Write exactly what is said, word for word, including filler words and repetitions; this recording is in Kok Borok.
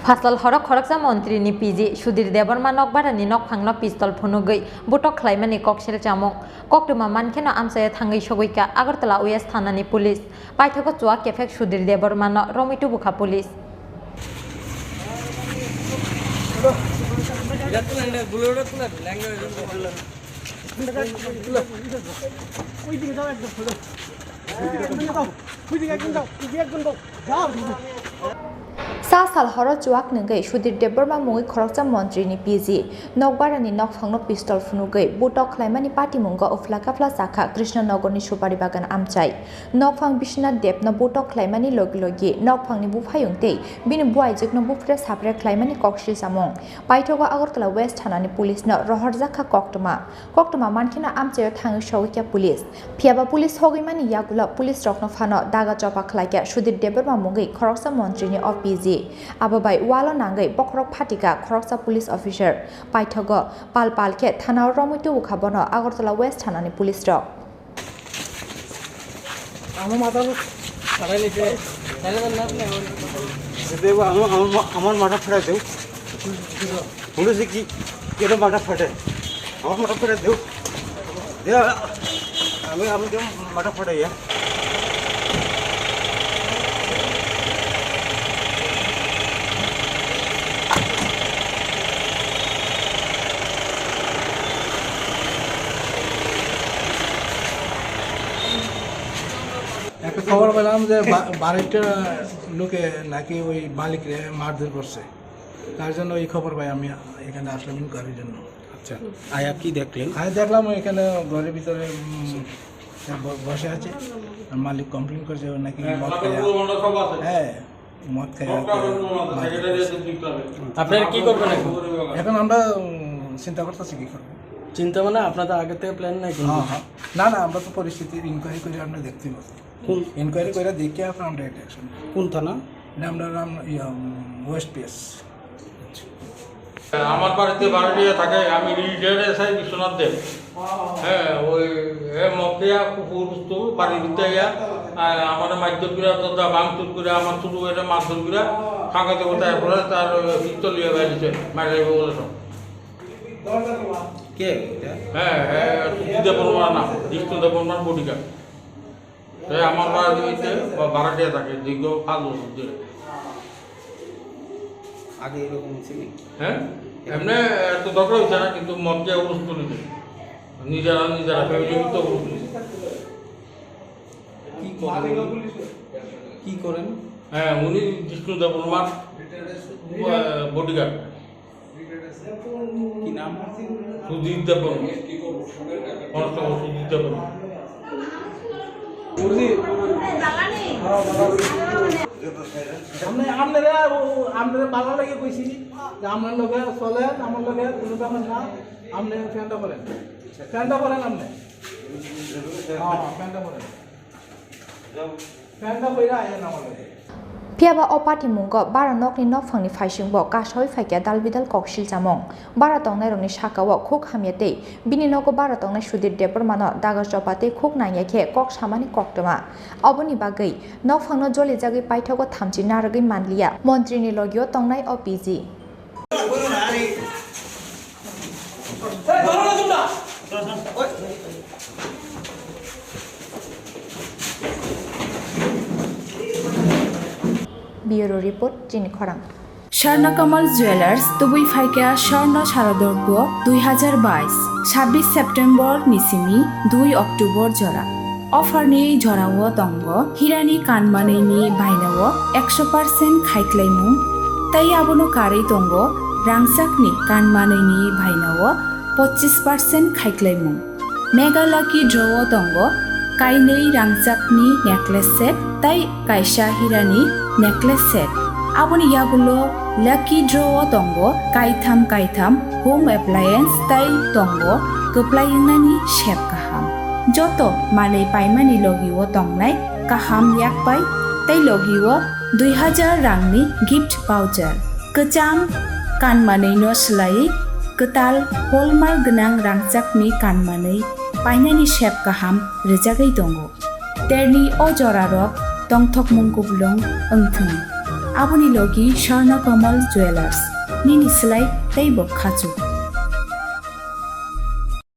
Phasal horo khoroksa montri ni P G Sudhir Debbarma nokbarani nokphangno pistol phunugwi butok khlaimani koksil chamung. Koktwma mankheno amchaio thangwi sogwikha Agartala West thanani police. Paithago chuak kephek Sudhir Debbarmano romwi tubukha police. Sa sal horo chuak nwngwi Sudhir Debbarma mungwi khoroksa montri ni P G nokbarani nokphangno pistol phunugwi butok khlaimani patimungo uphla kaphla chakha Krishnanagarni Supari Bagan amchai. Nokphang Biswanath Debno butok khlaimani logi logi nokphangni buphayung tei bini buaijwkno bupre sapre khlaimani koksil chamung. Paithago Agartala West thanani police no rohorjakha koktwma. Koktwma mankheno amchaio thangwi sogwikha police. Phiyaba police sogwimani yagulo police rokno phano daga chopa khlaikha Sudhir Debbarma mungwi khoroksa montri ni o P G. Abo bai walo nangwi bokhorok phatikha khoroksa police officer. Paithago pal pal khe thanao romwi tubukha bono Agartala West thanani police rok. আমার মাথা ফাটাই নিছে। তাহলে তো লাভ নেই আমার। দেবো, আমার, আমার মা-, আমার মাথা ফাটাই দেও। বলেছে কি, কেন মাথা ফাটে? আমার মাথা ফাটাই দেও। দে, আমি, আমি কেন মাথা ফাটাই, হ্যাঁ? একটা খবর পেলাম যে বা-, বাড়িটা লোকে নাকি ওই মালিকরে মারধর করছে, তার জন্য এই খবর পাই আমি এখানে আসলাম ইনকোয়ারির জন্য। আচ্ছা, আয়া কি দেখলেন? আমি দেখলাম এখানে ঘরের ভিতরে, উম, ব-, বসে আছে, আর মালিক কমপ্লেন করছে ও নাকি মদ খায়। হ্যাঁ, মদ খায় আর কি মারধর করছে। আপনারা কি করবেন এখন? এখন আমরা, উম, চিন্তা করতেছি কি করবো। চিন্তা মানে আপনাদের আগে থেকে প্ল্যান নাই কোনো হ্যাঁ, কিছু? হ্যাঁ। না, না, আমরা তো পরিস্থিতির ইনকোয়ারি করে আমরা দেখতে পাবো। কোন? ইনকোয়ারি করে দেখে আপনার আমরা এটা অ্যাকশন। কোন থানা? এটা আমরা রাম-, ইয়া, উম, ওয়েস্ট পিএস। আমার বাড়িতে ভাড়াটিয়া থাকে, আমি রিটায়ার্ড এসআই বিশ্বনাথ দেব। হ্যাঁ, ওই, এ, মদ খেয়া কুকুর উঠতো বাড়ির ভিতরে গিয়া, আ, আমার মারধর করে, দাদা ভাঙচুর করে, আমার ছোট ভাইটা মারধর করে, ফাঁকাতে কোথায় পড়ে, তার, ওই, পিস্তল নিয়ে বেরিয়েছে, মারা যাবে বলে সব। কে এটা? হ্যাঁ, হ্যাঁ, সুজিত দেববর্মা না, বিষ্ণু দেববর্মার বডিগার্ড। হ্যাঁ, আমার বাড়িতে বা ভাড়াটিয়া থাকে, দীর্ঘ পাঁচ বছর ধরে। আগে এরকম হয়েছে কি? হ্যাঁ? এমনি এত দরকার হয়েছে না, কিন্তু মদ খেয়ে অসুস্থ হয়েছে। নিজেরা, নিজেরা, ফ্যামিলি তো অসুস্থ হয়েছে। কি করেন উনি? কি করেন? হ্যাঁ, উনি বিষ্ণু দেববর্মার, আহ, বডিগার্ড। কি নাম? সুজিত দেববর্মা। কনস্টেবল সুজিত দেববর্মা। আপনি, আপনারা, ও, আপনারা ভালো লাগে কইছি যে আপনার লগে চলেন, আমার লগে কোনো ব্যাপার না, আপনি ফ্যানটা করেন, ফ্যানটা করেন আপনি। হ্যাঁ, ফ্যানটা করেন। Phiyaba o patimungo bara nokni nokphangni phaisingbo kasaui phaikha dal bidal kok silchamung. Bara tongnairokni sakao khuk hamya tei bini nogo bara tongnai Sudhir Debbarmano dagar chopa tei khuk nangya khe kok samani koktwma. Oboni bagwi nokphangno jolijagwi paithago thamchi narwgwi manliya montrini logio tongnai o P G. Bureau report, chini khorang. Swarna Kamal Jewelers, tubui phaikha Swarna Sharadorbo dui hazar bais, sabbish September ni simi dui October jora. Offer ni jorao tongo hirani kanmanwi ni bainao ekso percent khaiklaimung, tei abono karwi tongo rangchakni kanmanwi ni bainao pochis percent khaiklaimung. Mega Lucky Draw o tongo kainwi rangchakni necklace set tei kaisa hirani necklace set. Aboni yagulo Lucky Draw o tongo kaitham kaitham home appliance tei tongo kwplai wngnani sep kaham. Joto manwi paimani logi o tongnai kaham yakpai tei logi o dui hazar rangni gift voucher. Kwcham kanmanwi no swlaiwi kwtal hallmark gwnang rangchakni kanmanwi painani sep kaham rwjagwi tongo. Terni o jorarok tongthokmung kuplung wngthung. Aboni logi Swarna Kamal Jewellers, nini slai teibo khachuk.